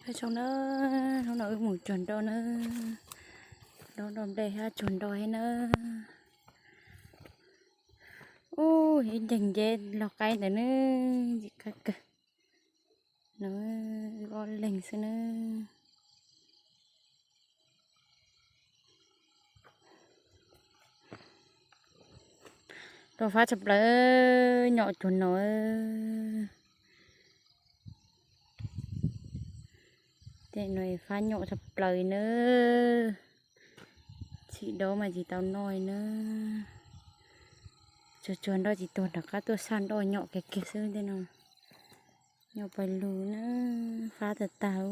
Zoo na, hnub no wb mus tsuag nroj na, dob nroj nplej hab tsuag nroj thiab na. Ub, ib nceeg nceb log qaib ntawd na, ntxim qab kawg. No, wb ob leeg xwb na. Rau fab tshaj plaws, nyom cuag no. Tej no fab nyom tshaj plaws na. Txhim dob mas tsis tau noj na. Tsuag tsuag nroj tsis tuag rov qab tuaj saj nroj nyom kiag kiag xwb tej no. Nyom pais lug na, fab tag tag.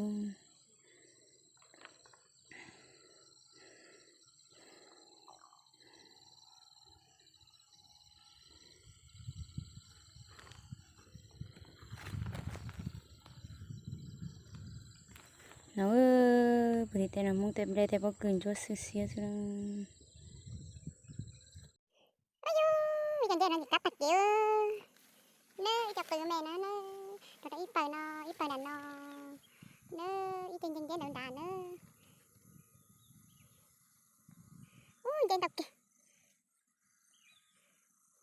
No, puag tim tej no Hmoob tej nplej tej pob kws ntsuab xwb xiab xwb. Ub, ib co nceb no ntxim qab tag kev. Nab, ib co qws me no na, rau ib pawg no, ib pawg nram no. Nab, ib co nceb nceb ntawd nrad na. Ub, nceb ntau kiag.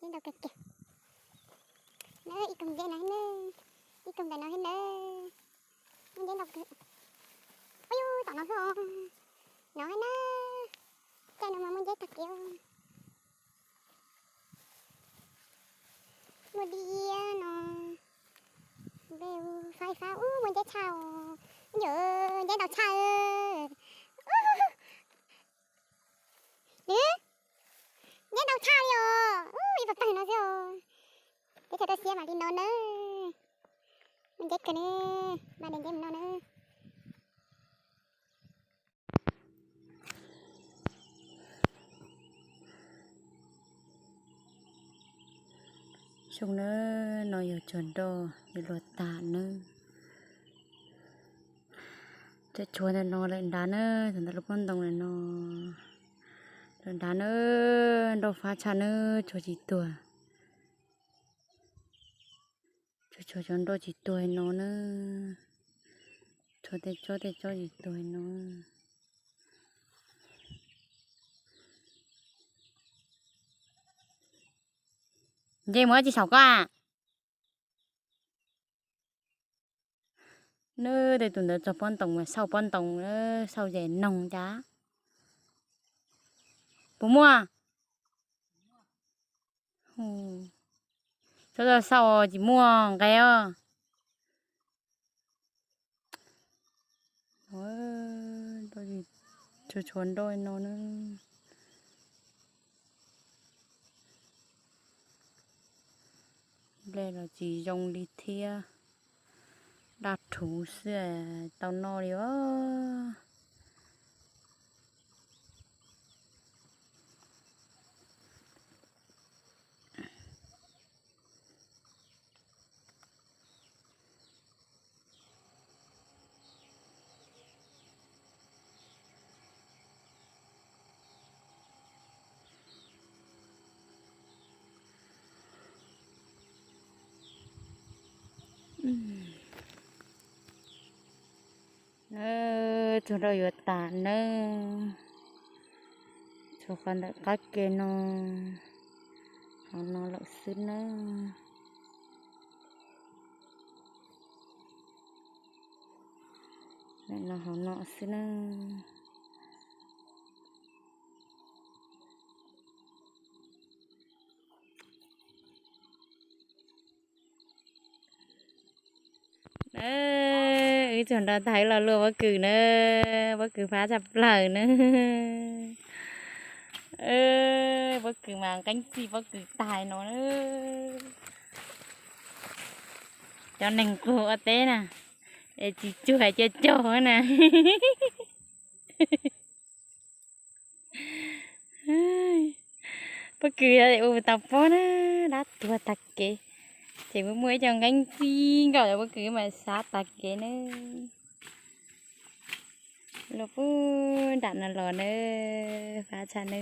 Nceb ntau kiag kiag. Nab, ib koog nceb no thiab na, ib koog ntawm no thiab na. Ub, nceb ntau kiag. Ub, yus tom no xwb os. No thiab na. Caij no mas muaj nceb tag kev. Muaj dib iab no. Npe fab fab ub muaj nceb tshaj. Yus nceb ntau tshaj. Ub, nceb ntau tshaj li os. Ub, ib pawg pawg no xwb os. Teb chaws tuaj xiab mas li no na. Muaj nceb kawg ne. Npaj de nceb mus noj na. Xyoo na, no yog tsuag nroj yuav luag tag na. Cov tshuav ntawm no lawm nrad na, thaum ntawd lub pob ntoo lawm no. Lawm nrad na, nroj fab tshaj na, tshuav tsis tuag. Tshuav tshuav cov nroj tsis tuag no na. Tshuav tej tsob tej tsob tsis tuag no. Nce mus dab tsi saum koj a? Nab, tej tus ntawd txog pob ntoo mas xauj pob ntoo, xauj zes noog cas. Puas muaj? Txhob xauj tsis muaj nqe os. Tshuav tshuav nroj no na. Nplej los tsis zoo li thiab. Daj rhuv xwb tau noj li os. Tsuag nroj yuav tas nawb. Tshuav qhov ntawm qab ke no, hauv no lawm xwb nawb. Ntawm no hauv no xwb nawb. Wb tsuag nroj tag wb los luaj pob kws na, pob kws fab tshaj plaws na. Pob kws mas nqeeb txij pob kws tag no na. Cov neeg qug ua teb na, es tsis tsuag cia cog na. Pob kws ua tau pob na, dab tuag tag kev. Ces muaj muaj ib co nqeeb txij nkaus cov pob kws mas sab tag kev na. Luaj puag nram no los na, fab tshaj na.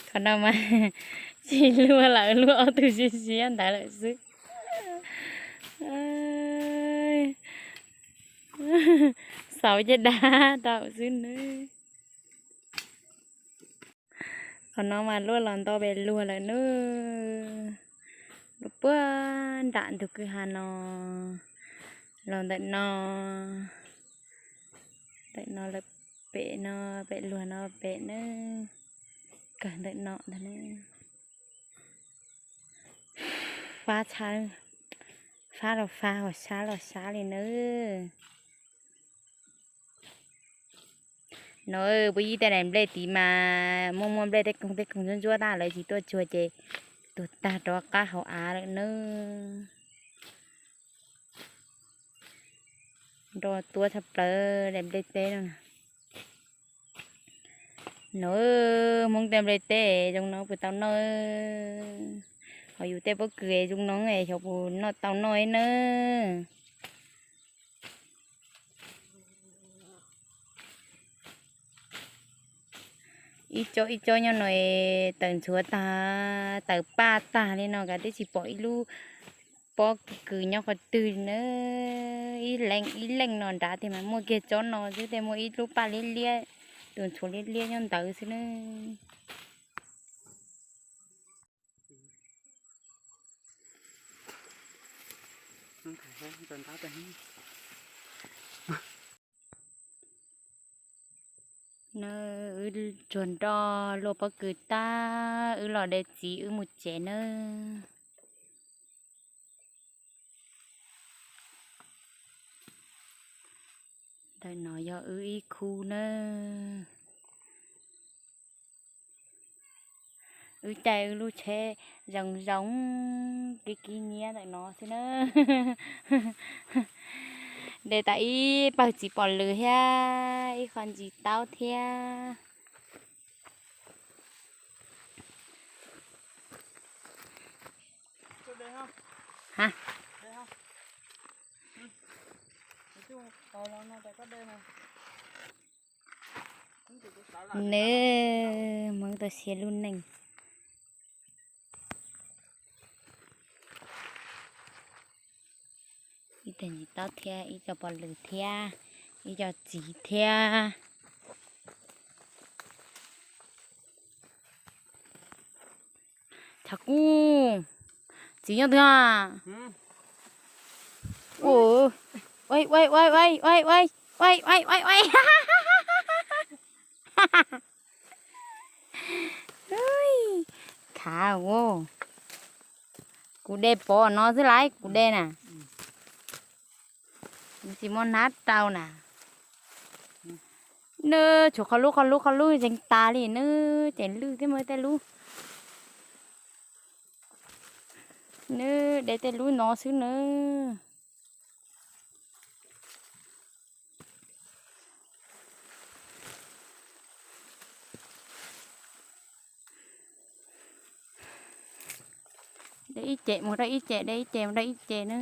Qhov no mas tsis luaj lawm, luaj ob tug siab siab ntawd lawm xwb. Tau caj dab tau xwb nawb. Qhov no mas luaj los nto pem luag lawm nawb. Luaj puag nram ntug kwj ha no, los ntawm no, ntawm no lawm pem no, pem luag no pem nawb, kawg ntawm no ntag nawb. Fab tshaj, fab los fab, hos sab los sab li nawb. No puab yib tej daim nplej tid mas muaj muaj nplej tej koog tej koog ntsuab ntsuab tag, lawv tsis tuaj tsuag ces tuag tag rov qab hauv av lawm nawb. Nroj tuab tshaj plaws daim nplej teb no. No, Hmoob tej nplej teb zoo no puas tau noj? Ho yus tej pob kws zoo no xyov puas noj tau noj nawb. Ib co ib co nyob no tawm ntxhuav tag, tawm paj tag li no kav twb tsis pom ib lub pob kws nyob qhov twg na. Ib leej ib leej no nrad tej mas muaj kiag tsob no xwb, tej muaj ib lub paj liab liab, tus ntxhuav liab liab nyob ntawd xwb na. Nawb, wb tsuag nroj luaj pob kws tag, wb los de txiv wb mus tsev nawb. Ntawm no yog wb ib khub nawb. Wb caij wb lub tsheb zoo zoo, kib kib nyiab ntawm no xwb na. De tau ib pawg txiv pom lws thiab ib qho ntsis taub thiab. Nws Hmoob tau siab lub neej. Ib tug ntsis taub thiab, ib co pom lws thiab, ib co txiv thiab. Thav kuj, txiv nyob twg a? Khav, kuv de pov no xwb laiv, kuv de na. Tsis muaj hnab rau na. Nws tshuav qhov lub qhov lub qhov lub zeeg tas li nws ces lwj thiab muaj tej lub. Nws de tej lub no xwb nws. De ib ce mus rau ib ce, de ib ce mus rau ib ce na.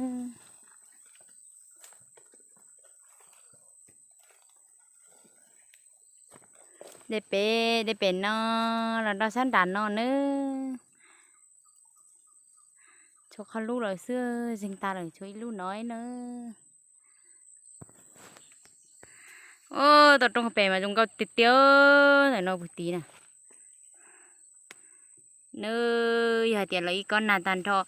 De pem, de pem no los rau sab nram no nawb. Tshuav qhov lub lawm xwb, zeeg tas lawm tshuav ib lub no nawb. Tau roob pem mas zoo nkauj tiag tiag, ntawm no puag tid na. Nws yog hais tias lawv ib kob nag tag nrho,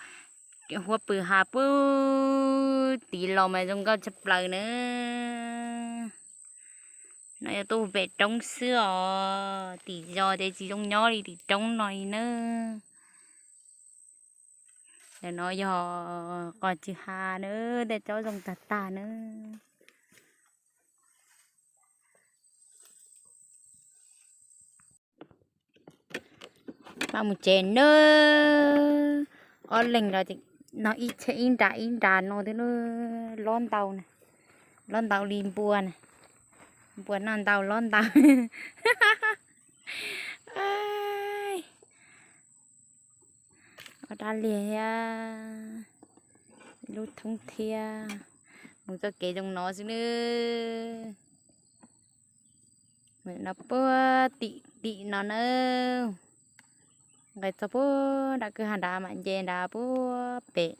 huab pw ha puag tid los mas zoo nkauj tshaj plaws na. No yog tuaj pem roob xwb os, tim zos ces tsis zoo nyob li tim roob no li nawb. Ntawm no yog qos tsw ha nawb, tej tsob zoo tag tag nawb. Mam mus tsev nawb. Ob leeg los no ib txhia ib nra ib nra no twb lob ntau na, lob ntau li npua na, npua noj ntau lob ntau. Ob dab liag thiab, lub thoob thiab. Mus txoj kev zoo no xwb nawb. No puag tim tim no na, nqes txog puag nram kwj ha nrad mam nce nrad puag pem.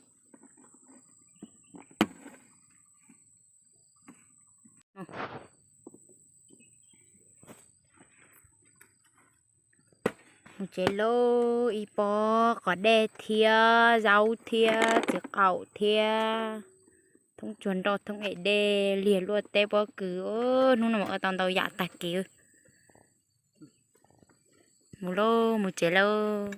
Mus tsev lauj, ib pob qos dej thiab zaub thiab txiv qaum thiab thoob tsuag nroj thoob es dej liag luaj teb pob kws. Hnub no mus ua tau ntau yam tag kev. Mus lauj, mus tsev lauj.